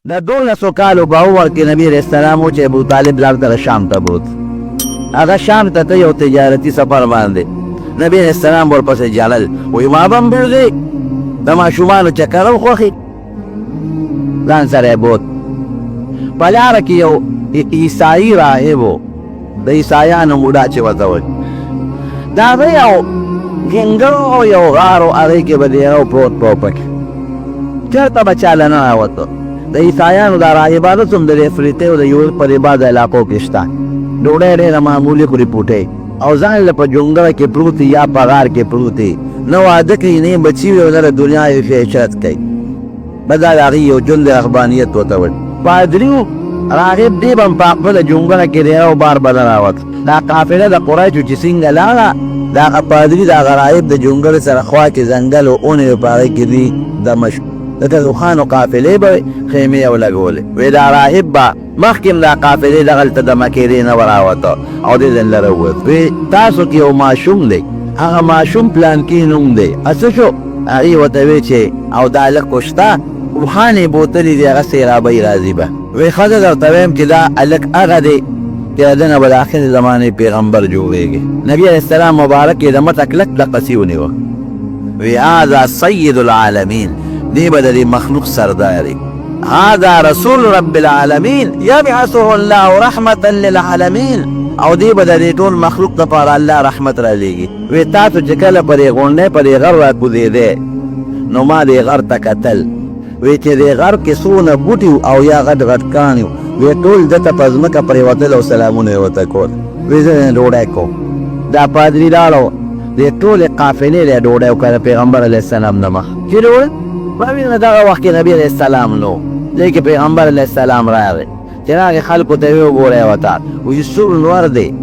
د دولسو کالو په عمر کې نبی علیه السلام و چې ابو طالب لاړ تر شام ته بوت. هغه شام ته ته یو تجارتي سفر باندې نبی علیه السلام ورپسې ژړل، وایي ما به هم بېرځي د ماشومانو چکر هم خوښي، ځان سره یې بوت. په لاره کې یو عیسایي راهب و، د عیسایانو بوډا چې ورته وایي، د هغه یو ګینګړ او یو غار و، هغې کې به دېره و پروت به و پکې، چېرته به چا له نه راوتو. د عیسایانو دا راهبان اوس هم د دې افریقې او د یورپ په دې بعضو علاقو کې شته، ډوډۍ ډېره معمولي خوري پوټې او ځان له په جونګړه کې پروت وي یا په غار کې پروت وي، نه واده کوي، نه یې بچي وي او نه د دنیا یو شی عشرت کوي. بس دا د هغوی یو ژوند دی، رهبانیت ورته وایي. پادري و، راغب دی به هم په خپله جونګړه کې دی او بار به نه راوت. دا قافله د قریشو چې څنګه لاړه، د هغه پادري د هغه راهب د جونګړې سره خوا کې ځنګل و، اونې وې په هغې کې دوی دمه شو. ځکه د اوښانو قافلې به وې، خیمې یې ولګولې. وې دا راهب به مخکې هم دا قافلې دغلته دمه کېدې نه به راوته او دې ځای له راووت. وې تاسو کې یو ماشوم دی، هغه ماشوم پلانکي نوم دی، څه شو؟ هغې ورته وې چې او دا هلک خو شته، اوښان یې بوتلي دي، هغه سیرابۍ راځي به. وې ښځه درته وایم چې دا هلک هغه دی چې د ده نه به د اخرې زمانې پیغمبر جوړېږي. نبي علیه السلام مبارک یې د مټه کلک دقسې ونیوه، وې هذا سید العالمین، دی به د دې مخلوق سردار وي. هذا رسول رب العالمین یبعثه الله رحمة للعالمین، او دی به د دې ټول مخلوق لپاره الله رحمت رالیږي. وې تاسو چې کله په دې غونډۍ په دې غر راکوزېدی نو ما دې غر ته کتل، وې چې دې غر کې څونه بوټي وو او یا غټ غټ کاڼي وو، وې ټول ده ته په ځمکه پرېوتل او سلامونه یې ورته کول. وې زه درنه ډوډۍ کوم. دا پادري لاړ او دې ټولې قافلې له یې ډوډۍ وکړه د پیغمبر علیه السلام نه مخکې چې ډوډۍ راوینه دغه وخت کې نبي علیه السلام نه و، دې کې پیغمبر علیه السلام راغی. چې راغی خلکو ته یې وګوری ورته وایي سور نور دی،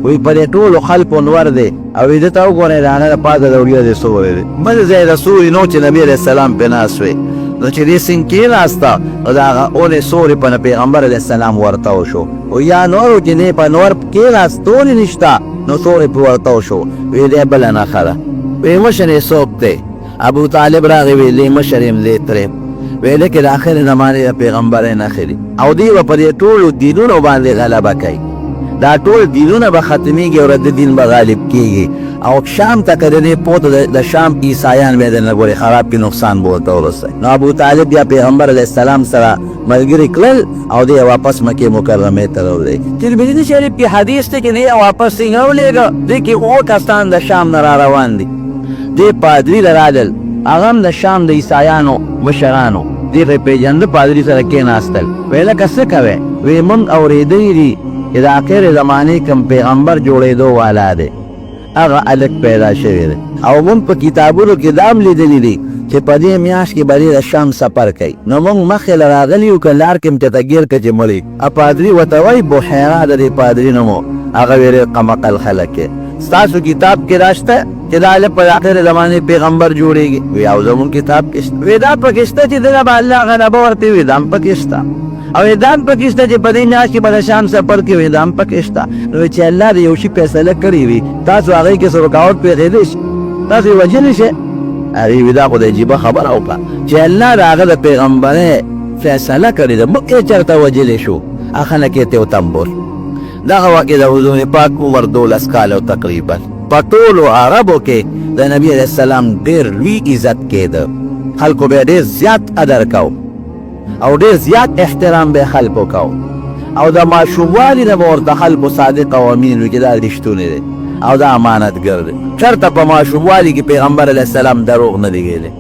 وایي په دې ټولو خلکو نور دی، او وایي ده ته وګورئ د هغه د پاسه د وریځې سوری دی، بل ځای د سوري نه و چې نبي علیه السلام پرې ناست وی، نو چې دې څنګ کېناسته نو د هغه اونې سوري په پیغمبر علیه السلام ورتاو شو، وایي یا نور و چې دی په نور کېناست تورې نشته نو سوری پرې ورتاو شو، وایي دی بله نښه ده، وایي مشر یې څوک دی؟ ابو طالب راغی وی لې مشر یم لې ترې وی لکه د اخر زمانې د پیغمبرۍ نښې دي او دی به په دې ټولو دینونو باندې غلبه کوي، دا ټول دینونه به ختمیږي او د دین به غالب کیږي، او شام ته که د دې پورته د شام عیسایان به درنه ګورې خراب کړي، نقصان به ورته ورسوي. نو ابو طالب بیا پیغمبر علیه السلام سره ملګري کړل او دی واپس مکې مکرمې ته راولېږه. ترمذي شریف کې حدیث دی چې دی واپس څنګه راولېږه، دې کې اووه کسان د شام نه را روان دي. دې پادري له راغلل، هغه هم د شام د عیسایانو مشرانو، دې خو یې پېژنده، پادري سره کېناستل، ویې لکه څه کوې؟ ویې موږ اورېدلي دي چې د اخرې زمانې کوم پیغمبر جوړېدو والا دی، هغه هلک پیدا شوی دی، او موږ په کتابونو کې دا هم لیدلي دي چې په دې میاشت کې به دی د شام سفر کوي، نو موږ مخکې له راغلي یو که لار کې هم چېرته ګیر کړه چې مړ یې. پادري ورته وایي، بحیرا د دې پادري نوم و، هغه ویې ډېر قمقل خلک یې، ستاسو کتاب کې دا شته چې دا هلک په اخرې زمانې پیغمبر جوړېږي؟ وی او زمونږ کتاب کې شته. وی دا پکې شته چې دله به الله غلبه ورکوي؟ وی دا هم پکې شته. او دا هم پکې شته چې په دې میاشت کې به د شام سفر کوي؟ وی دا هم پکې شته. نو چې الله د یو شي فیصله کړې وي، تاسو هغې کې څه رکاوټ پېښېدی شي؟ تاسو یې وژلی شئ؟ هغې وی دا خو د عجیبه خبره وکړه چې الله د هغه د پیغمبرۍ فیصله کړې ده، موږ یې چېرته وژلی شو؟ خلک یې ترې وتمبول. دغه وخت کې د حضور پاک عمر 12 کاله و تقریبا. په ټولو عربو کې د نبی علیه السلام ډېر لوی عزت کېده، خلکو به ډېر زیات قدر کاو او ډېر زیات احترام به خلکو کاو، او د ماشوموالي نه به ورته خلکو صادق او امین وي چې دا رښتونی دی او دا امانتګر دی. چېرته په ماشوموالي کې پیغمبر علیه السلام دروغ نه دی ویلي.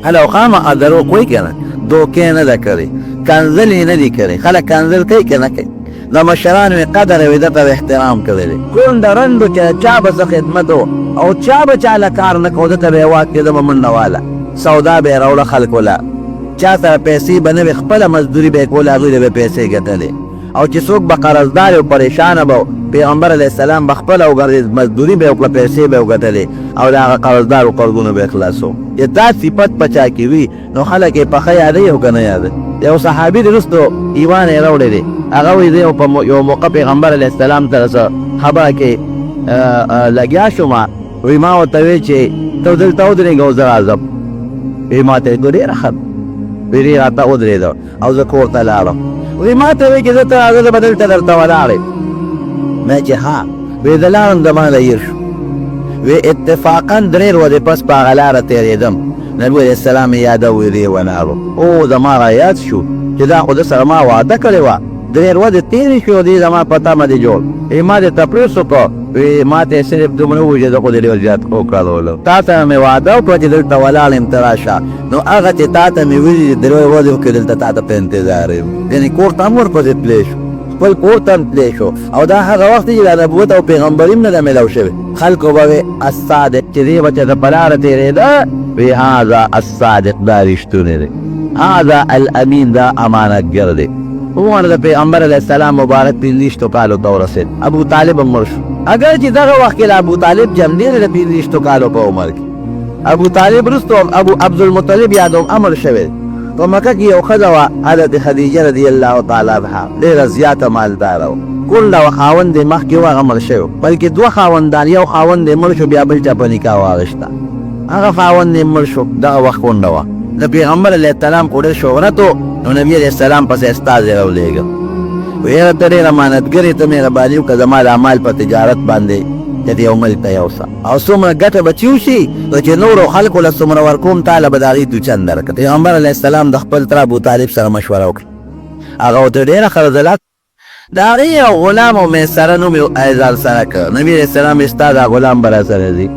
هله خامخا دروغ وایي که نه، دوکه یې نه ده کړې، کنځل یې نه دي کړي. خلک کنځل کوي که نه کوي؟ د مشرانو یې قدر او عزت او احترام کړی دی. کونډه رنډو چې د چا به څه خدمت و او چا به چا له کار نه کاوه، ده ته به یې واک کېده، به منډه واله، سودا به یې راوړه خلکو له، چا سره پیسې به نه وې، خپله مزدوري به یې کوله، هغوی له به یې پیسې ګټلې. او چې څوک به قرضدار او پریشانه به و، پیغمبر علیه السلام به خپله وګرځېد، مزدوري به یې وکړه، پیسې به یې وګټلې او د هغه قرضدارو قرضونو به یې خلاصو. چې دا صفت په چا کې وي نو خلک یې په ښه یادوي او که نه یادوي؟ یو صحابي دی وروسته ایمان یې راوړی دی، هغه وایي زه یو په یو موقع پیغمبر علیه السلام سره څه خبره کې لګیا شوم، وایي ما ورته ویل چې ته دلته ودرېږه او زه راځم. وایي ما ته یې ډېره ښه ده. وی دی راته ودرېده او زه کور ته لاړم. وی ما ته وی چې زه ته راځه، زه به دلته درته ولاړ یم. مې چې ها، وی زه لاړم، زما نه هېر شو. وی اتفاقا درې ورځې پس په هغه لاره تېرېدم، نبي علیه السلام یې یاده، وی دی ولاړو. او زما را یاد شو چې دا خو ده سره ما وعده کړې وه. درې ورځې تېرې شوې او دی زما په تمه دی جوړ. وی ما دې تپوس وکړ، وی ما ته یې صرف دومره وویل چې زه خو دې ډېر زیات وکړولم، تا سره مې وعده وکړه چې دلته ولاړ یم، ته راشه. نو هغه چې تا ته مې ویلي چې درې ورځې کې دلته تا ته په انتظار یم، یعنې کور ته هم ورپسې تللی شو، خپل کور ته هم تللی شو. او دا هغه وخت دی چې دا نبوت او پیغمبري هم نه ده میلاو شوې. خلکو به وی الصادق، چې دی به چېرته په لاره تېرېده، وی هذا الصادق، دا رښتونی دی، هذا الامین، دا امانتګر دی. عمر د پیغمبر علیه السلام مبارک 25 کالو ته ورسېد، ابو طالب هم مړ شو. اګر چې دغه وخت کې له ابو طالب جمدې دی د 25 کالو په عمر کې. ابو طالب وروسته هم ابو عبدالمطلب یادوم امر شوی. په مکه کې یو ښځه وه، حضرت خدیجه رضی الله تعالی عنها، ډېره زیاته مالداره وه. کونډه وه، خاوند یې مخکې و، هغه مړ شوی و، بلکې دوه خاوندان، یو خاوند یې مړ شو، بیا بل چا په نکاح واخیسته، هغه خاوند یې مړ شو، دغه وخت کونډه وه. د پیغمبر علیه السلام خو ډېر شهرت و، نو نبي علیه السلام پسې استازی راولېږه، ویره ته ډېر امانتګر یې، ته مهرباني وکړه زما دا مال په تجارت باندې چې یو ملک ته یوسه، او څومره ګټه به چې وشي، نو چې نورو خلکو له څومره ورکوم، تا له به د هغې دوچن درکړم. پیغمبر علیه السلام د خپل تره ابو طالب سره مشوره وکړه، هغه ورته ډېره ښه د هغې یو غلام او میسره نوم یې اعزاز سره کړ. نبي علیه السلام یې ستا دا غلام به راسره ځي،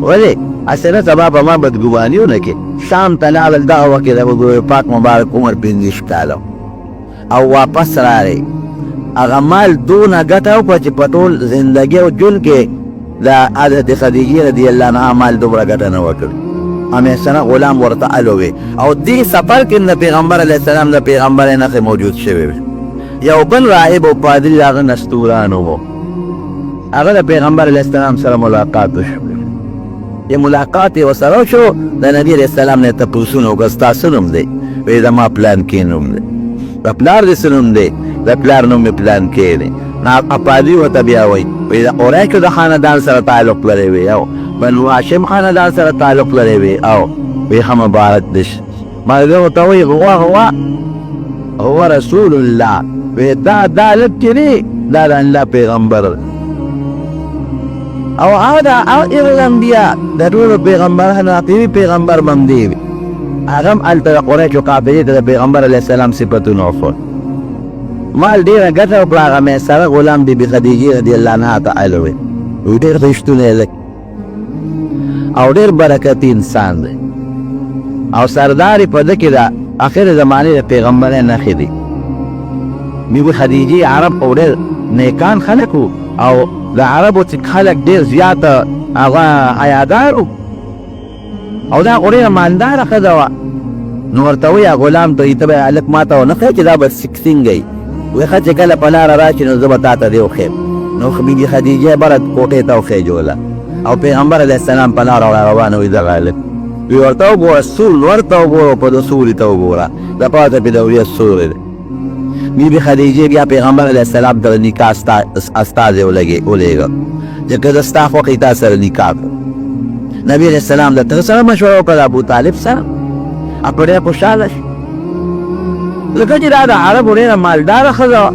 ولې هسې نه سبا په ما بدګماني ونه کړې. شام ته لاړل، دغه وخت کې د حضور پاک مبارک عمر 25 کاله او واپس راغی. هغه مال دونه ګټه وکړه چې په ټول زندګي او ژوند کې د حضرت خدیجې رضی الله عنها مال دومره ګټه نه وکړ. همیشنه غلام ورته الوي، او دې سفر کې د پیغمبر علیه السلام د پیغمبرۍ نښې موجود شوې وې. یو بل راهب او پادري د هغه نستوران وو، هغه د پیغمبر علیه السلام سره ملاقات وشو. چې ملاقات یې ورسره وشو، د نبي علیه السلام نه یې تپوسونه وکړل، ستا څه نوم دی؟ وایي زما پلان کې نوم دی. د پلار دې څه نوم دی؟ د پلار نوم مې پلان کې دی. نو پادري ورته بیا وایي، وایي د قریشو د خاندان سره تعلق لرې؟ وي او بنو هاشم خاندان سره تعلق لرې؟ وي او. وی ښه مبارک دې شه. ملګرو ورته وایي هو هو هو رسول الله. وی دا دا هلک چې دی دا د الله پیغمبر دی، او هذا آخر الانبیاء، د ټولو پیغمبرانو آخري پیغمبر به هم دی وي. هغه هم هلته د قریشو قافلې ته د پیغمبر علیه السلام صفتونه وښول. مال ډېره ګټه وکړه، هغه میسره غلام بي بي خدیجې رضی الله عنها ته الوی. ډېر رښتونی هلک او ډېر برکتي انسان دی، او سردار په ده کې د اخر زمانې د پیغمبرۍ نښې دي. بیبي خدیجې عرب او ډېر نیکان خلک وو، او د عربو چې خلک ډېر زیات هغه حیادار وو، او دا خو ډېره مالداره ښځه وه. نو ورته وایي غلام ته، ته به هلک ما ته ونه ښیې چې دا به څنګه وي؟ وایي ښه چې کله په لاره راشي نو زه به تا ته دی وښیم. نو بیبي خدیجه بره کوټې ته وخېجوله، او پیغمبر علیه السلام په لاره را روان وي. دغه هلک وی ورته وګوره، سور لور ته وګوره، په د سوري ته وګوره، د پاسه پې د وریځ سوری دی. بیبي خدیجې بیا پیغمبر علیه السلام ته د نکاح استازی ولېږه چې که زه ستا خوښ تا سره نکاح کړم. نبي علیه السلام د تره سره مشوره وکړه، ابو طالب سره، او په ډېر خوشحاله شو، ځکه چې دا د عربو ډېره مالداره ښځه وه،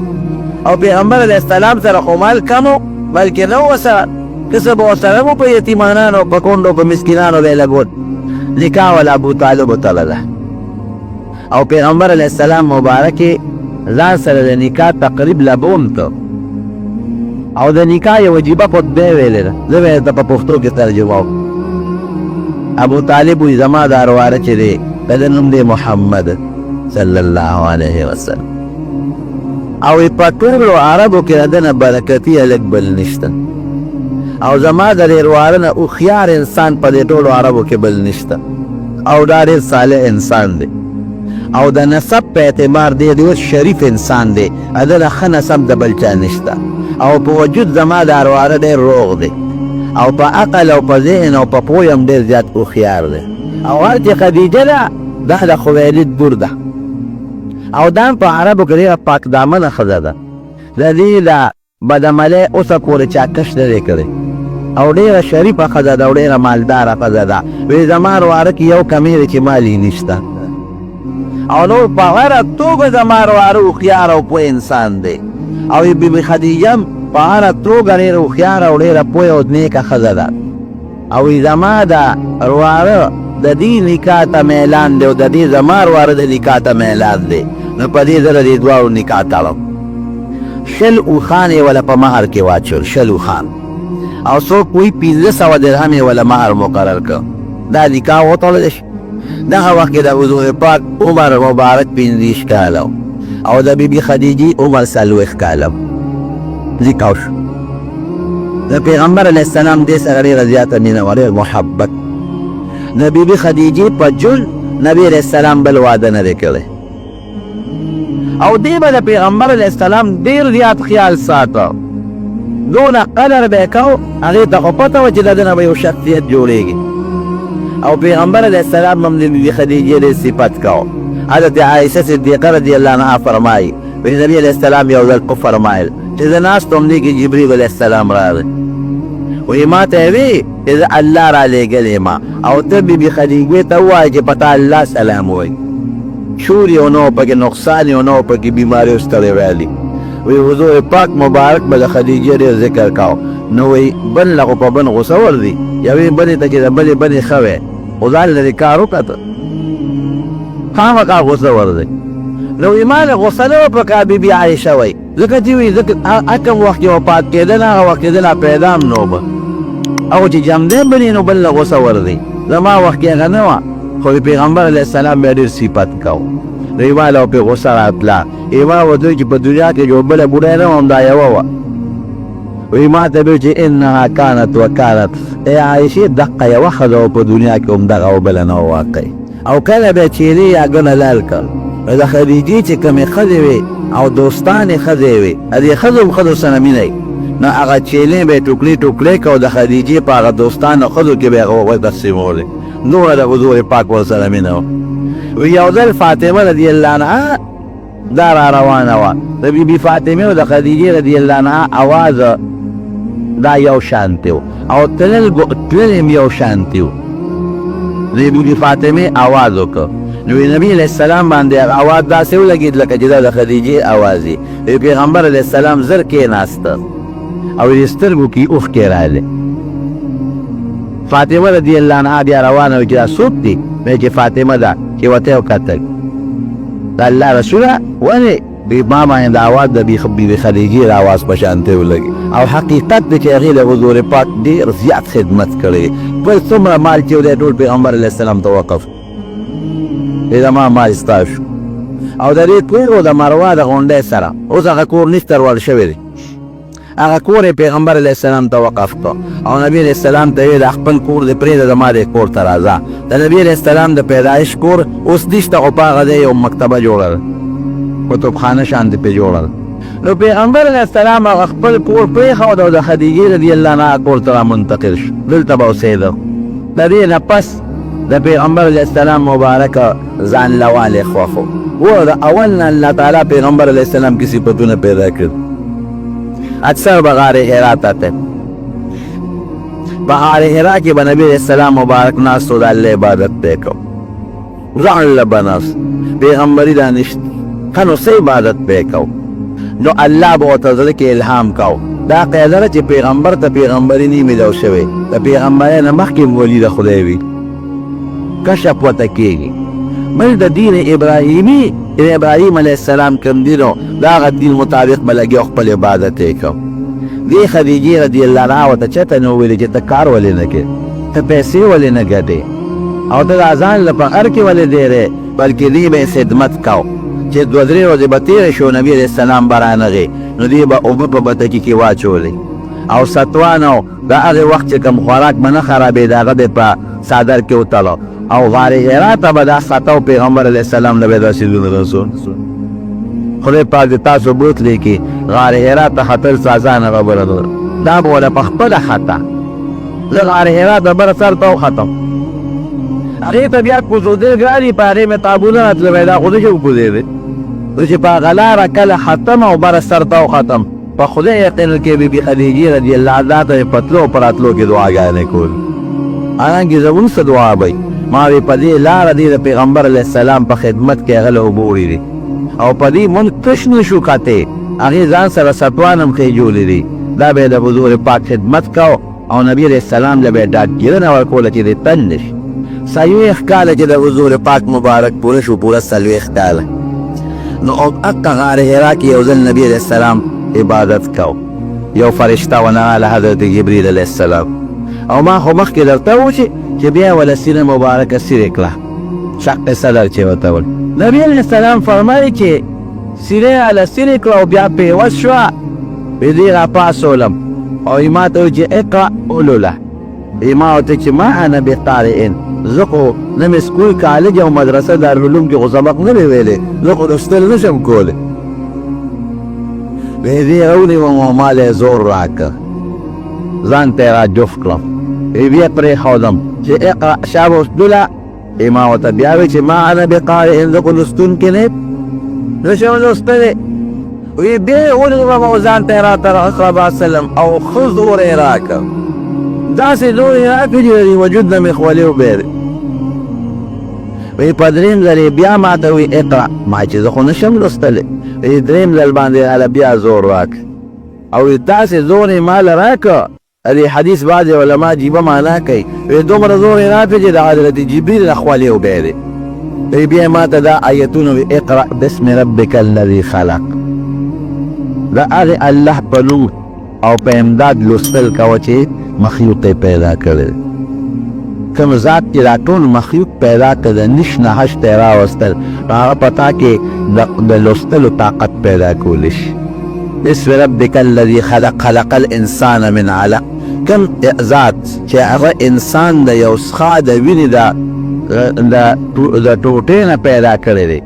او پیغمبر علیه السلام سره خو مال کم و، بلکې نه ورسره، که څه به ورسره وو، په یتیمانانو، په کونډو، په مسکینانو به یې لګول. نکاح وله ابو طالب وتړله، او پیغمبر علیه السلام مبارک ځان سره د نکاح تقریب لبوم ته، او د نکاح یو عجیبه خطبه ویلې ده، زه به یې درته په پښتو کې ترجمه وکړم. ابو طالب وایي زما دا ورواره چې دی، د ده نوم دی محمد صلی الله علیه وسلم، او په ټولو عربو کې د ده نه برکتي هلک بل نشته، او زما د دې ورواره نه هوښیار انسان په دې ټولو عربو کې بل نشته، او دا ډېر صالح انسان دی، او د نسب په اعتبار دی ډېر شریف انسان دی، د ده ښه نسب د بل چا نشته، او په وجود زما دا ورواره ډېر روغ دی، او په عقل او په ذهن او په پوهه هم ډېر زیات هوښیار دی. او هر چې خدیجه ده، دا د خویلد لور ده، او دا هم په عربو کې ډېره پاک دامنه ښځه ده. د دې د بدعملۍ اوسه پورې چا کش نه دی کړی، او ډېره شریفه ښځه ده، او ډېره مالداره ښځه ده. وایي زما ورواره کې یو کمی دی چې مال یې نشته، او نور په هره توګه زما ورواره هوښیار او پوه انسان دی. او بي بي خدیجه هم په هره توګه ډېره هوښیاره او ډېره پوهه او نېکه ښځه ده. او زما دا ورواره د دې نکاح ته میلان دی او د دې زما ورواره د نکاح ته میلان دی، نو په دې زه د دې دواړو نکاح تړم. 20 اوښان یې وله په مهر کې واچول، 20 اوښان، او څوک وایي 500 درهم یې وله مهر مقرر کړ. دا نکاح وتړل شي. دغه وخت کې د حضور پاک عمر مبارک 25 کاله او د بیبي خدیجې عمر 40 کاله نکاح شو. د پیغمبر علیه السلام دې سره ډېره زیاته مینه وه، ډېر محبت. د بیبي خدیجې په ژوند نبي علیه السلام بل واده نه دی کړی، او دې به د پیغمبر علیه السلام ډېر زیات خیال ساته، دونه قدر به یې کاوه. هغې ته خو پته وه چې د ده نه به یو شخصیت جوړېږي، او پیغمبر علیه السلام هم د بیبي خدیجې ډېر صفت کاوه. حضرت عایشه صدیقه رضی الله عنها فرمایي، نبی علیه السلام یو ځل وفرمایل چې زه ناست وم، دې کې جبریل علیه السلام راغی، وایي ما ته یې وی چې زه الله را لېږلی ما، او ته بیبي خدیجې ته ووایه چې په تا الله سلام وایي. شور یې نه و پکې، نقصان یې نه و پکې، بیماري او ستړی والی. وایي حضور پاک مبارک به د خدیجې ډېر ذکر کاوه. نو وایي بل له خو په بن غوسه ورځي، یوې بلې ته چې د بلې بنې ښه وی، خو ځان له دې کار وکته خامخا غوسه ورځي. نو وایي ما له غوسه نه وه پکار. بیبي عایشه وایي ځکه چې وایي ځکه کوم وخت کې وفات کېدل، هغه وخت کې زه لا پیدا هم نه وم، او چې جمدی بنې نو بل له غوسه ورځي. زما وخت کې هغه نه وه، خو پیغمبر علیه السلام بیا ډېر صفت کاوه. نو ما له پې غوسه راتله، ما ورته چې په دنیا کې یو بله بوډۍ نه وه، همدا یوه وه. وایي ما ته به چې انها کانت وکانت، ای عایشې دقه یوه ښځه وه په دنیا کې، همدغه او بله نه وه واقع. او کله به چیرې یا ګنه لال کړ، نو د خدیجې چې کومې ښځې وې او دوستانې ښځې وې، د دې ښځو هم ښځو سره مینه وي، نو هغه چیلې به یې ټوکلې ټوکلې کړه، او د خدیجې په هغه دوستانو ښځو کې به یې هغه تقسیمولې. دومره د حضور پاک ورسره مینه وه. یو ځل فاطمه رضی الله عنها دا را روانه وه، د بی بی فاطمې او د خدیجې رضی الله عنها اواز دا یو شانتی و، او تلل هم یو شانتی و. د بی بی فاطمې اواز وکړ، نو نبی علیه السلام باندې هغه اواز داسې ولګېد لکه چې دا د خدیجې اواز وي. پیغمبر علیه السلام زر کېناسته او یې سترګو کې اوښکې راغلې. فاطمه رضی الله عنها بیا روانه وه چې دا څوک دی؟ وایي چې فاطمه ده. چې ورته یې وکتل، د الله رسوله ولې بې ما باندې د اواز د بي بي خدیجې د اواز په شان ته ولګي؟ او حقیقت دی چې هغې د حضور پاک ډېر زیات خدمت کړی، خپل څومره مال چې دی ټول پیغمبر علیه السلام ته وقف دی، زما مال ستا شو. او د دې کور د مروه د غونډۍ سره اوس هغه کور نشته، ورل شوی دی. هغه کور یې پیغمبر علیه السلام ته وقف کړ، او نبی علیه السلام ته یې د خپل کور دې پرېږده، زما دې کور ته راځه. د نبی علیه السلام د پیدایش کور اوس نشته، خو په هغه ځای یو مکتبه جوړه ده، کتبخانه شان دې پرې جوړه ده. نو پیغمبر علیه السلام هغه خپل کور پرېښود او د خدیجې رضی الله عنها کور ته را منتقل شو، دلته به اوسېده. د دې نه پس د پیغمبر علیه السلام مبارک ځان لوالی خوښ و. د اول نه الله تعالی پیغمبر علیه السلام کې صفتونه پیدا کړل. اکثر به غار حرا ته ته، په غار حرا کې به نبی علیه السلام مبارک ناست و، د الله عبادت به یې کوو، ځان له به ناست، پیغمبري دا نشته، ښه نو څه عبادت به یې کوو؟ نو الله به ورته زړه کې الهام کاو. دا قاعده ده چې پیغمبر ته پیغمبري نه میلاو شوې، د پیغمبرۍ نه مخکې هم ولي د خدای وي، کشف ورته کېږي. بل د دین ابراهیمي، ابراهیم علیه السلام کوم دین و، د هغه دین مطابق به لګیا خپل عبادت یې کوو. دې خدیجې رضی الله عنها ورته چېرته نه وویلې چې ته کار ولې نه کوې، ته پیسې ولې نه ګټې، او ته دا ځان له په غر کې ولې ډېری، بلکې دې به یې خدمت کاو. چې دوه درې ورځې به تېرې شو، نبي علیه السلام به رانغی، نو دې به اوبه په بتکي کې واچولې او ستوانه او د هغې وخت چې کوم خوراک به نه خرابېده هغه به په څادر کې وتړه، او غار حرا ته به دا ستو پیغمبر علیه السلام له به دا څیزونه رسول. خدای پاک دې تاسو بوتلې کې غار حرا ته ختل څه اسانه خبره ده، دا به وله په خپله خطا. زه غار حرا ته بر سر ته وختم، هغې ته بیا کوزېدل ګران دي، په هغې مې تابونه راتله، وایي دا خو نه شي وکوزېدی. زه چې په هغه لاره کله ختم او بر سر ته وختم، په خدای یقین کې بي بي خدیجې رضی الله عنها ته په تلو او په راتلو کې دعاګانې کولې. حالانکه زمونږ څه دعا به وي؟ ما وی په دې لاره دې د پیغمبر علیه السلام په خدمت کې هغه له اوبه وړي دي او په دې مونږ تش نه شو کتې، هغې ځان سره ستوان هم خېجولي دي. دا به یې د حضور پاک خدمت کاو او نبي علیه السلام له به یې ډاډګیرنه ورکوله چې دې تن نه شي. څلوېښت کاله چې د حضور پاک مبارک پوره شو، پوره 40 کاله، نو او اقا غار حرا کې یو ځل نبی علیه السلام عبادت کاو، یو فرشته ونه راغله حضرت جبریل علیه السلام. او ما خو مخکې درته وو چې بیا وله سینه مبارکه سیرې کړه، شق صدر چې ورته ویل. نبی علیه السلام فرمایي چې سینه یې راله سیرې کړه او بیا پیوست شوه، وی دې راپاڅولم او ما ته وویل چې اقرأ ولوله. ما ورته چې ما انا بقارئ، زه خو نه مې سکول، کالج او مدرسه دارالعلوم کې خو سبق نه دی ویلی، زه خو لوستل نه شم کولی. وی دې راونیوم او ما له یې زور راکړ، ځان ته یې را جفت کړم. وی بیا پرېښودم چې اقرأ شابه وسلوله. ما ورته بیا وی چې ما انا بقارئ، زه خو لوستونکی نه یم، نه شم لوستلی. وی بیا یې ونیولم او ځان ته یې راته راخرباسلم او ښه زور یې راکړ، داسې زور یې راکړ چې د دې وجود نه مې خولې وبهېدې. وی په دریم ځل یې بیا ما ته وی اقرأ، ما چې زه خو نه شم لوستلی. وی دریم ځل باندې راله بیا زور راکړ او داسې زور یې ما له راکړ. د دې حدیث بعضې علما عجیبه معنا کوي، وایي دومره زور یې راکړ چې د حضرت جبریل نه خولې وبهېدې. وایي بیا یې ما ته دا آیتونه وي، اقرأ باسم ربک الذي خلق، د هغې الله په نوم او په امداد لوستل کوه چې مخلوق یې پیدا کړی دی. کوم ذات چې دا ټول مخلوق پیدا کړ، د نش نه هش ته یې راوستل، نو هغه په تا کې د لوستلو طاقت پیدا کولی شي. بسم ربک الذی خلق خلق الانسان من علق، کوم ذات چې هغه انسان د یو څښا د وینې د ټوټې نه پیدا کړی دی،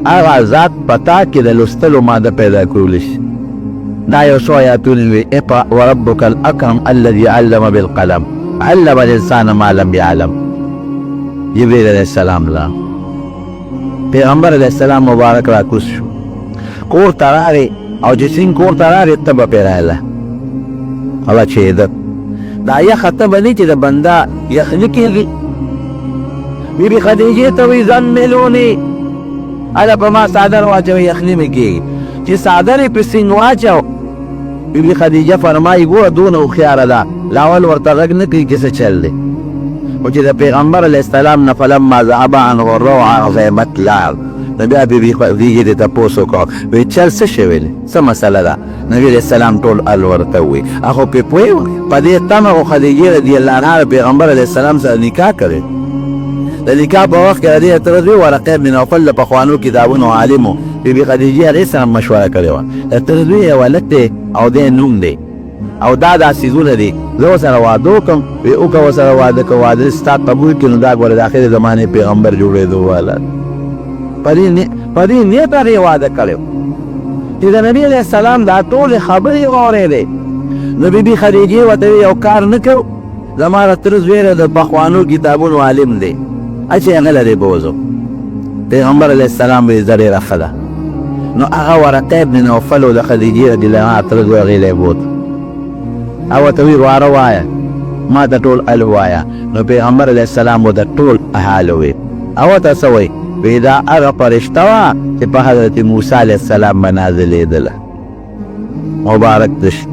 هغه ذات په تا کې د لوستلو ماده پیدا کولی شي. دا یو څو آیاتونه وي، اقرأ وربک الاکرم الذی علم بالقلم علم الانسان ما لم يعلم. جبریل علیه السلام لا پیغمبر علیه السلام مبارک راکوز شو، کور ته راغی او چې څنګه کور ته راغی تبه پرې راغله، هغه چېده. دا یخه تبه نه چې د بنده یخ نه کېږي. بي بي خدیجې ته وایي زملوني، هله په ما څادر واچوي یخني مې کېږي. چې څادر یې په سینګ واچو، بي بي خدیجه فرمایي ګوره دونه هوښیاره ده، لا اول ورته غږ نه کوي چې څه چل دی، خو چې د پیغمبر علیه السلام نه فلما ذهب عنه الروع عظیمت لاړ، نو بیا بي بي خدیجې دې تپوس وکړ، وایي چل څه شوی دی، څه مسله ده؟ نبي علیه السلام ټول حال ورته وویل. هغه پرې پوه وه، په دې تمه خو خدیجې رضی الله عنها د پیغمبر علیه السلام سره نکاح کړې. د نکاح په وخت کې د دې تره زوی ورقه ابن نوفل د پخوانو کتابونو عالم و، بي بي خدیجې هغې سره مشوره کړې وه، د تره زوی یې هلک دی او دی نوم دی او دا دا څیزونه دي، زه ورسره واده وکړم؟ وایي وکړه ورسره واده، که واده ستا قبول کړي نو دا ګوره د اخرې زمانې پیغمبر جوړېدو والا. په دې نیت هغې واده کړی و. چې د نبي علیه السلام دا ټولې خبرې واورېدې، نو بي بي خدیجې ورته ویل یو کار نه کوو، زما د تره زوی دی، د پخوانو کتابونو عالم دی، هسې هغه له دې بوځو. پیغمبر علیه السلام ویل زه ډېره ښه ده. نو هغه ورقه ابن نوفل او د خدیجې رضی الله عنها تره زوی هغې له یې بوت او ورته ویل واره وایه، ما ته ټول حال ووایه. نو پیغمبر علیه السلام ورته ټول حال وویل او ورته څه وایي؟ وایي دا هغه فرشته وه چې په حضرت موسی علیه السلام به نازلېدله. مبارک دې شي،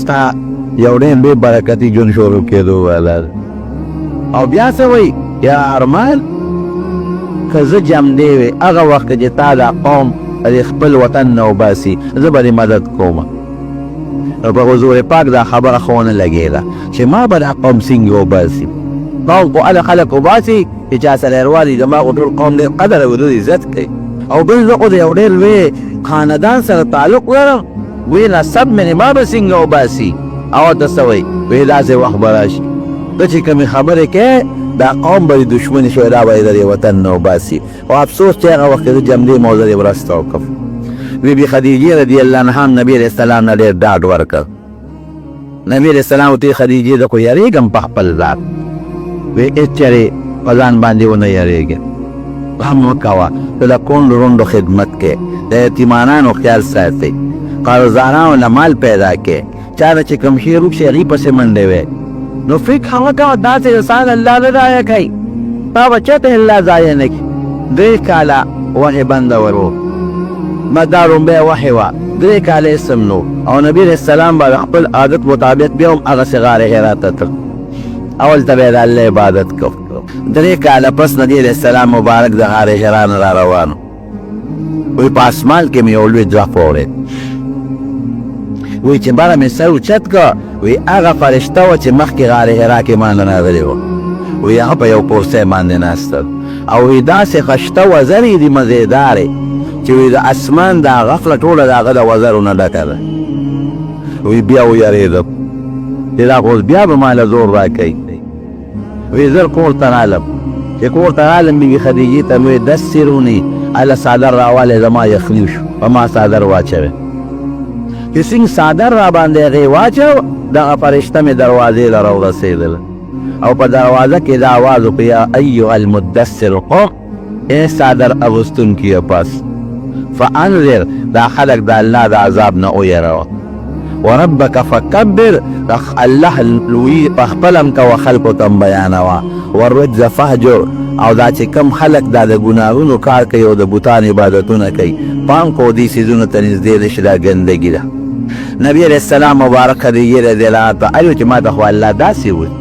ستا یو ډېر لوی برکتي ژوند شروع کېدو والا. او بیا څه وایي؟ یا ارمان که زه جمدې وې هغه وخت چې تا دا قوم د خپل وطن نه وباسي، زه به دې مدد کوم. نو په حضور پاک دا خبره ښه ونه لګېده چې ما به دا قوم څنګه وباسي. قوم خو هله خلک وباسي چې چا سره یې زما خو ټول قوم ډېر قدر او ډېر عزت کوي، او بل زه خو د یو ډېر لوی خاندان سره تعلق لرم، وی نسب مې دی، ما به څنګه وباسي؟ او ورته څه وایي؟ وایي داسې وخت به راشي ته چې کومې خبرې کوې دا قوم به دې دښمني شوی، دا به یې د دې وطن نه وباسي. خو افسوس چې هغه وخت کې زه جمدې موضوع دې مرسته وکړم. بي بي خدیجې رضی الله عنها هم نبي علیه السلام نه ډېر ډاډ ورکړ. نبي علیه السلام ورته ویل، خدیجې زه خو یریږم په خپل ذات. وی هېڅ چېرې په ځان باندې ونه یریږې، غم مه کوه، ته د کونډو رونډو خدمت کې، د یتیمانانو خیال ساتې، قرضدارانو له مال پیدا کې، چا نه چې کوم شی ورک شي هغې پسې منډې وې. نو فکر وکړه داسې انسان الله نه ضایع کوي، تا به چېرته الله ضایع نه کړي. 3 کاله وحې بنده ورو، ما دا لومړی وحې وه، 3 کاله یې سم نو، او نبي علیه السلام به د خپل عادت مطابق بیا هم هغسې غار حرا ته تلل، اول ته به یې د الله عبادت کو. 3 کاله پس نبي علیه السلام مبارک د غار حرا نه را روان و، وایي په اسمان کې مې یو لوی ږغ واورېد، وایي چې بره مې سر اوچت کړ، وایي هغه فرشته وه چې مخکې غار حرا کې ما نه راغلې وه، وایي هغه په یو کرسۍ باندې ناسته او وایي داسې خشته وزرې دي مزېدارې چې وایي د اسمان دا غفله ټوله د هغه د وزرو نه ډکه ده. وایي بیا ویرېدم چې دا خو اوس بیا به ما له زور راکوي. وایي زر کور ته رالم، چې کور ته رالم بیبي خدیجې ته مې وویل دسروني هله څادر راوالی، زما یخني شو، په ما څادر واچوې. چې څنګه څادر را باندې هغې واچو، دغه فرشته مې دروازې له راورسېدله او په دروازه کې دا آواز وکړ، یا ایها المدثر قم، ای څادر اغوستونکیه پس، فانذر، دا خلک د الله د عذاب نه ویروه، وربک فکبر، الله لوی په خپل هم کوه، خلکو ته هم بیانوه، والرجز فهجر، او دا چې کم خلک دا د ګناهونو کار کوي او د بتانو عبادتونه کوي، پام کوه دې څیزونو ته نږدې نه شي، دا ګندګي ده. نبی علیه السلام مبارک خدیجې رضی الله عنها ته ویل چې ما ته خو الله داسې وویل،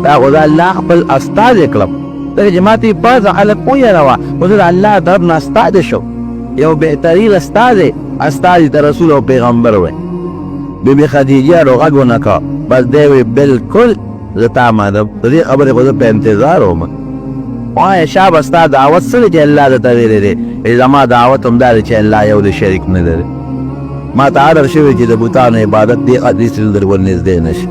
دا خو زه الله خپل استازی کړم، ځکه چې ما ته یې پاڅه خلک ویروه، خو زه د الله طرف نه استازی شوم، یو بهترین استازی، استازي ته رسول او پیغمبر وایي. بیبي خدیجې اړو غږ ونه کړ، بس دی وایي بلکل زه تا منم، د دې خبرې خو زه په انتظار وم. وایه شابه ستا دعوت څه دی چې الله درته ویلی دی؟ وایي زما دعوت هم دا دی چې الله یو دی شریک نه لري. ما ته امر شوی چې د بتانو عبادت دې دې څیز در ورنږدې نه شي.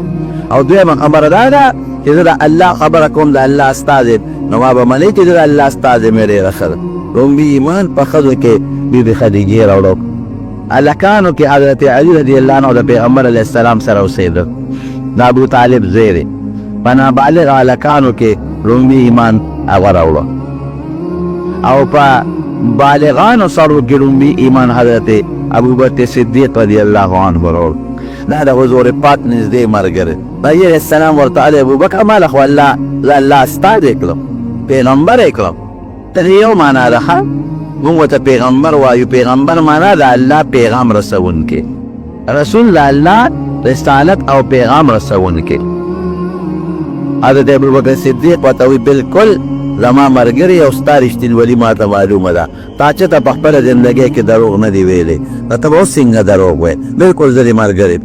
او دویمه خبره دا ده چې زه د الله خبره کوم، د الله استازی، نو ما به منئ چې زه د الله استازی مې ډېره ښه ده. لومبي ایمان په ښځو کې بیبي خدیجې راوړو. هلکانو کې حضرت علي رضی الله عنه د پیغمبر علیه السلام سره اوسېده، د ابو طالب زوی دی. په نابالغ هلکانو کې لومبي ایمان هغه راوړو، او په بالغانو سړو کې لومبي ایمان حضرت ابوبکر صدیق رضی الله عنه راوړو. دا د حضور پاک نږدې ملګری. نبی علیه السلام ورته ویل، ابوبکر ما له خو الله زه الله استازی کړم، پیغمبر یې کړم. د دې یو معنا ده، ښه موږ ورته پیغمبر وایو، پیغمبر معنا د الله پیغام رسوونکی، رسول د الله رسالت او پیغام رسوونکی. حضرت ابوبکر صدیق ورته وایي بالکل زما ملګری او ستا رښتینولي ما ته معلومه ده، تا چې ته په خپله زندګۍ کې دروغ نه دی ویلي، نو ته به اوس څنګه دروغ وایې؟ بالکل زه دې ملګری.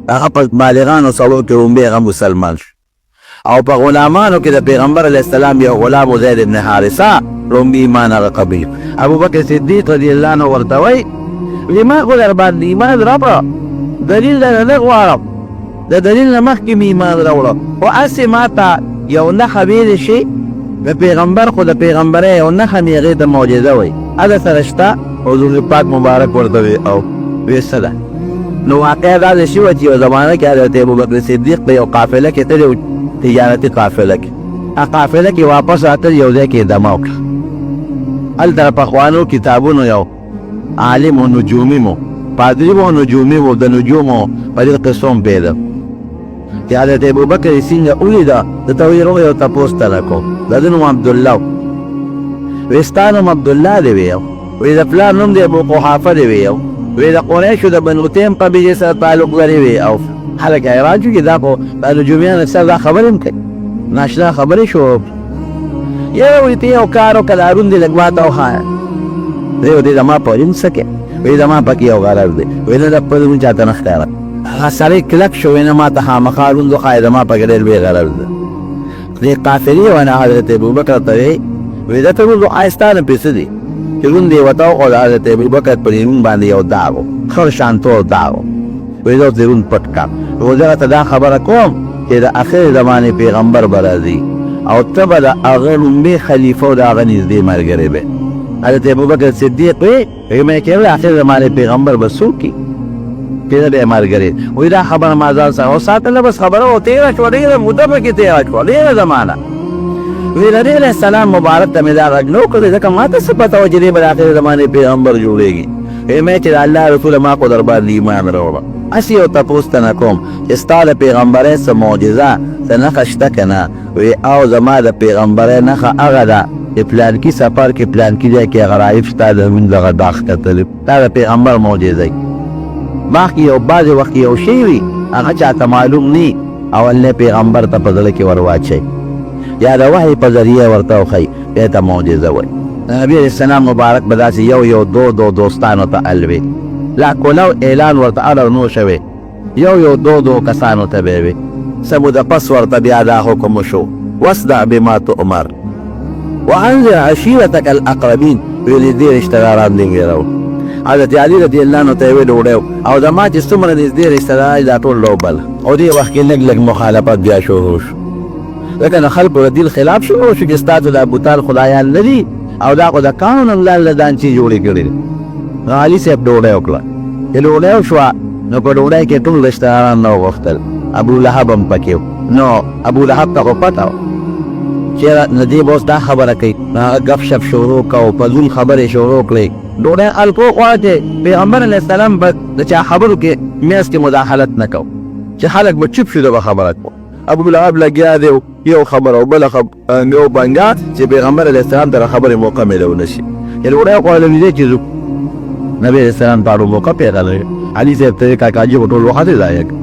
هغه په بالغانو سړو کې ړومبی هغه مسلمان شو، او په غلامانو کې د پیغمبر علیه السلام یو غلام و زید ابن حارثه، ړومبی ایمان هغه قبول. ابوبکر صدیق رضی الله عنه ورته وایي وایي ما خو در باندې ایمان راوړه، دلیل درنه نه غواړم، د دلیل نه مخکې مې ایمان راوړه، خو هسې ما ته یو نښه ویلی شي د پیغمبر، خو د پیغمبرۍ یو نښه مې هغې ته معجزه وایي، هغه سره شته؟ حضور پاک مبارک ورته وایي او وایي څه ده؟ نو واقعه داسې شوه چې یو زمانه کې حضرت ابوبکر صدیق په یو قافله کې تللی و، تجارتي قافله کې، هغه قافله کې واپس راتلل، یو ځای کې یې دمه وکړه. هلته د پخوانو کتابونو یو عالم و، نجومي مو، پادري و، نجومي و، د نجومو په دې قصو هم پوهېده. چې حضرت ابوبکر یې څنګه ولیده، ده ته ویې روغ یو تپوس ته نه کوم، د ده نوم عبدالله و. ویې ستا نوم عبدالله دی؟ ویې وی د پلار نوم دی ابو قحافه دی؟ وی وی د قریشو د بنو تیم قبیلې سره تعلق لري؟ وی او خلک حیران شو چې دا خو د نجومیانو سره دا خبرې هم کوي، ناشنا خبرې شو. یاره وایي ته یو کار وکړه، دا روند دې لږ ماته وښایه. دی وایي زما په روند څه کوې؟ وایي زما پکې یو غرض دی. وایي نه، د خپل روند چاته نه ښکاره. هغه سړی کلک شو، وایي نه، ما ته خامخا روند وښایه، زما پکې ډېر لوی غرض دی. دې قافلې ونه حضرت ابوبکر ته وایي، وایي ده ته روند وښایه، ستا نه پرې څه دي؟ چې روند یې ورته وښود، حضرت ابوبکر پر روند باندې یو داغ و، خړ شان تور داغ و. وایي زه اوس دې روند پټ کړم، خو زه راته دا خبره کوم چې د اخرې زمانې پیغمبر به راځي او ته به د هغه لومبی خلیفه او د هغه نږدې ملګری به. حضرت ابوبکر صدیق وی وی مې کې د اخر زمانې پیغمبر به څوک وي چې زه به یې ملګری؟ وایي دا خبره ما ځان سره وساتله، بس خبره و تېره شوه، ډېره موده پکې تېره شوه، ډېره زمانه. وی نبی علیه السلام مبارک ته مې دا غږ نه وکړ، ځکه ما ته څه پته وه چې دی به د اخرې زمانې پیغمبر جوړېږي. وی مې چې د الله رسوله ما خو در باندې ایمان راوړه، هسې یو تپوس ته نه کوم چې ستا د پیغمبرۍ څه معجزه څه نښه شته که نه؟ وی او زما د پیغمبرۍ نښه هغه ده چې پلانکي سفر کې پلانکي ځای کې هغه راهب ستا د لمونځ دغه داغ کتلی، دا د پیغمبر معجزه وي. باغ کې یو بعضې وخت کې یو شی وي هغه چاته معلوم نه او الله پیغمبر ته په زړه کې ور واچوي یا د وحی په ذریعه ورته وښیي، دې ته معجزه وایي. د نبي علیه السلام مبارک به داسې یو یو دو دو دوستانو ته الوي، لا کولاو اعلان ورته اړه نو شوی، یو یو دو دو کسانو ته به وي. څه موده پس ورته بیا دا حکم وشو، واصدع بما تؤمر وانذر عشیرتک الاقربین، وی نږدې رشته داران دې ویرو. حضرت علی رضی الله عنه ته یې ویل ډوډۍ او د ما چې څومره نږدې رشته داران دي دا ټول راوبله. او دې وخت کې لږ لږ مخالفت بیا شروع شو، ځکه نو خلکو د دین خلاف شروع شو چې ستاسو دا بتان خدایان نه دي او دا خو د کاڼو نه لاندې دانچې جوړې کړې دي. نو علي صاحب ډوډۍ وکړه، چې ډوډۍ وشوه نو په ډوډۍ کې ټول رشته داران نه وغوښتل، ابو لهب هم پکې و. نو ابو لهب ته خو پته وه چې نو دی به اوس دا خبره کوي، نو هغه ګپ شپ شروع کړ او فضول خبرې شروع کړې. ډوډۍ خلکو وخوړه چې پیغمبر علیه السلام به د چا خبرو کې میانځ کې مداخلت نه کوو، چې خلک به چوپ شي ده به خبره کوو. ابو لهب لګیا دی یو خبره او بله خبره یو بنګا چې پیغمبر علیه السلام ته د خبرې موقع میلاو نه شي. چې ډوډۍ وخوړله نږدې چې ځو نبي علیه السلام ته اړو موقع پیدا نه. علي صاحب ته کاکا جي ټول وخت یې ضایع کړ،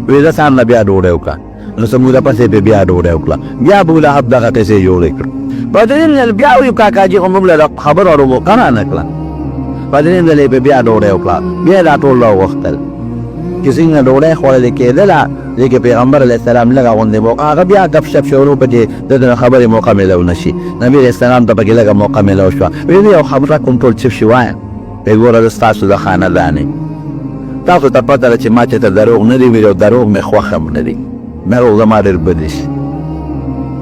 وی زه ځان له بیا ډوډۍ وکړه. نو څه موده پس یې بیا ډوډۍ وکړه، بیا ابو لهب دغه قصې جوړې کړې. په دریم ځل بیا وی کاکا جي خو موږ له خبرو اړو موقع را نه کړه. په دریم ځل یې بیا ډوډۍ وکړه، بیا دا ټول راوغوښتل چې څنګه ډوډۍ خوړل کېدله. دې کې پیغمبر علیه السلام لږه غوندې موقع هغه بیا ګپ شپ شروع کړ چې د ده خبرې موقع میلاو نه شي. نبي علیه السلام ته پکې لږه موقع میلاو شوه، ویل یو خبره کوم ټول چپ شي وایه. وی ګوره زه ستاسو د خاندان یم، تاسو ته پته ده چې ما چېرته دروغ نه دي ویلي او دروغ مې خوښ هم نه دي، دروغ زما ډېر بد شي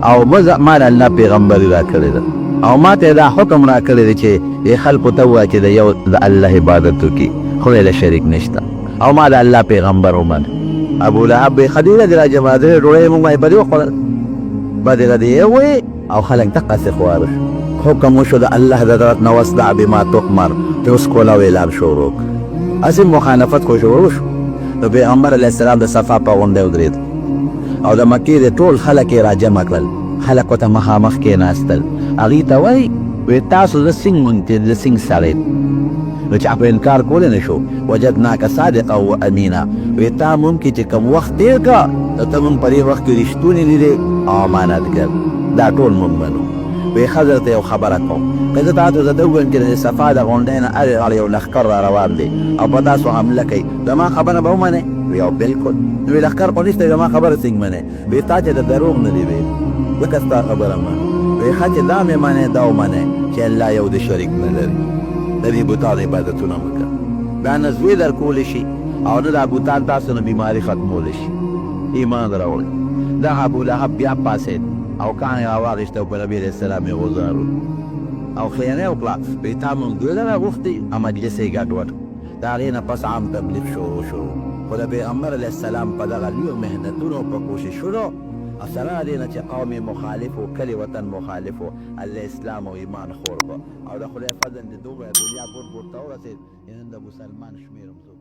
او ما د الله پیغمبري راکړې ده او ما ته دا حکم راکړی دی چې خلکو ته ووایه چې د یو د الله عبادت وکړي، خدای له شریک نشته او ما د الله پیغمبر ومنه. ابو لهب وی خدیجه دې راجمع درې ډوډۍ موږ باندې په دې وخوړل، بدې ردې یې وویې او خلک دقسې خواره شو. حکم وشو د الله د طرف نه واصدع بما تؤمر، چې اوس کولاو اعلان شروع کړه. هسې مخالفت خو شروع شو. نو پیغمبر علیه السلام د صفا په غونډۍ ودرېد او د مکې د ټول خلک یې راجمع کړل، خلک ورته مخامخ کېناستل، هغوی ته وایي وی تاسو زه څنګه مونږ زه څنګه سړی نو چا په انکار کولی نه شو. وجدناک صادقا و امینا، وی تا مونږ کې چې کوم وخت تېر کړ نو ته مونږ په دې وخت کې رښتونی لیدې او امانتګر، دا ټول مونږ منو. وی ښه زه درته یو خبره کوم، که زه تاسو ته ووایم چې د صفا د غونډۍ نه هرې غاړې یو لښکر را روان دی او په تاسو حمله کوي، زما خبره به ومنې؟ وی او بلکل. نو وی لښکر خو نشته، زما خبره څنګه منې؟ وی تا چې د دروغ نه دی ویلي ځکه ستا خبره منم. وی ښه چې دا مې منې دا ومنې چې الله یو د شریک نه لري، د دې بتانو عبادتونه مه کوه، دا نه زوی درکولی شي او نه دا بتان تاسو نه بیماري ختمولی شي. ایمان راوړئ. دغه ابو لهب بیا پاڅېد او کاڼی راواخیست او په نبي علیه السلام یې غوځار وکړ او خیانه یې وکړه، وی تا مونږ دوی له راغوښتي او مجلس یې ګډوډ کړ. د هغې نه پس عام تبلیغ شروع شو، خو د پیغمبر علیه السلام په دغه لویو محنتونو او په کوششونو او سره له دې نه چې قوم یې مخالف و، کلي وطن مخالف و، الله اسلام او ایمان خور کړ او د خدای فضل دې دومره دنیا ګوټ ګوټ ته ورسېد چې نن د مسلمان شمېر هم څوک